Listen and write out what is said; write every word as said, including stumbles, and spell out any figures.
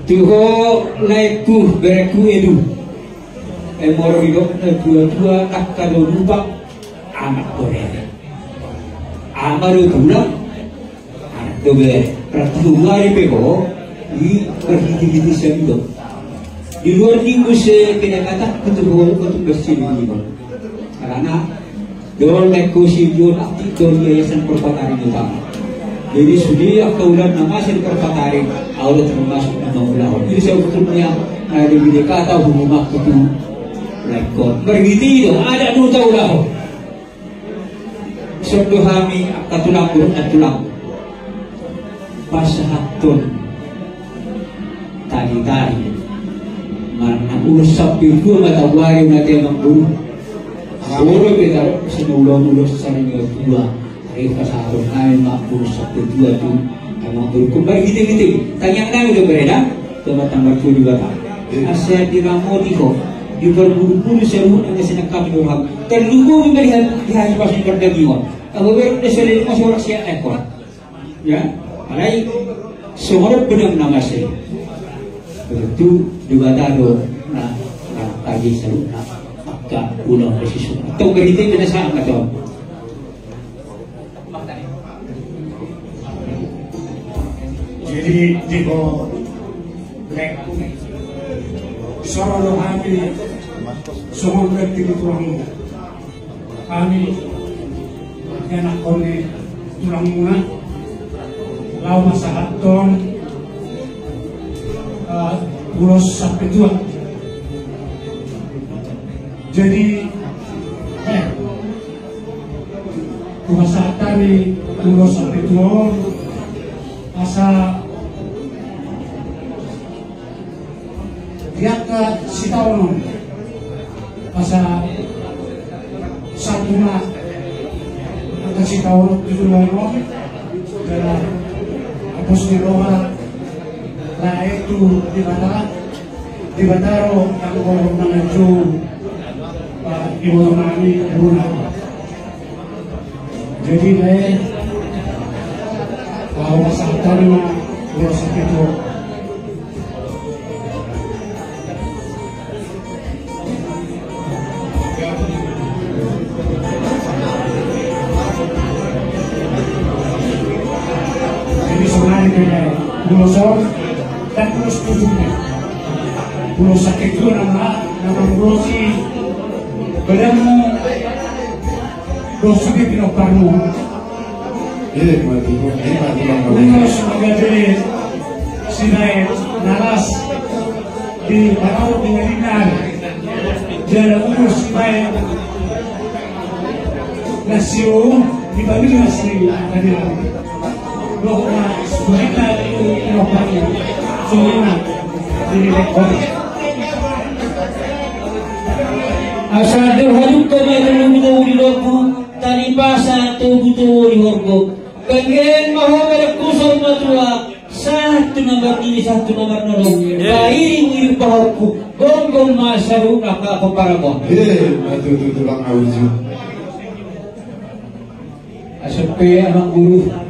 Tu ho laengku, berengku Edu. Ai molo didok na tua-tua, angka do lupa, amak do rere. Ama do tulang, anak do bere. Berarti tu ari pe ho, i berhiti-hiti sian do. Di luar ni muse kedekatanku tu ho, untuk bersini di ho. Karena Dol, Mekko, Sinjo, nanti dol Yayasan Perpatarin Utama. Jadi sude angka ulaon na masa di Perpatarin, au do termasuk na mangulahon. Jadi sebetulnya na di bidekata hubunganku tu laengkon. Marhite i do adat na taulahon. Songon hami angka tulang, dohot nantulang, pasahathon tali-tali. Mana ulos sampe tua ma tabuari mate mangguru. Molo pe taruh sini ulos-ulos saling tua. Ayo pasahathon nami ma ulos sampe tua tu. Emang berhukum bari gite-gite. Tangiang nami do bereda. Coba tambah tua di batang. Asa diramoti ho. Di berburu-buru seru nang sinangkap doham. Terlupa di hari pas di perdagingan. Ago beruk de sele mas orang siap ekor. Ya, alai songon on benang na masa i. Tentu Debata do na, na tagi saluhutna angka ulaon na sisuk. Tong berhite pe na sahat ma tong. Jadi di ho laengku, songon do hami songon berhite di tulangmu. Hami, anakkon ni tulangmuna, laho pasahathon, eh, ulos sampe tua. Jadi, eh, pasahat hami ulos sampe tua, asa di angka sitaonon, asa sahat ma angka sitaonon tu joloan on, jala apus ni roha lae tu Debata, Debata do anggo manganju, eh, di molo nami guna. Jadi, eh, au pasahat ma ulos sampe tua. Jadi, songon i pe, eh, ulos on, dan ulos tujuh pe. Ulos sampe tua nama, nama ulos i, badanmu, dohot sude pinomparmu. Ulos na gabe sibaen na las di parau di ngaringan. Jala ulos sibaen na sio di pamili na sio tadi. Dohot na suhita di pinomparmu. Suhina di pinomparmu. Asa dehadukka ma dulu di loku. Tali pasa tu buto di horbo. Penggen ma ho berengku saur matua. Sahat tu na marnini, sahat tu na marnono. Pairing-iring pahompu. Gomgom ma sarupa na ka pomparan on. Asa pe amang guru.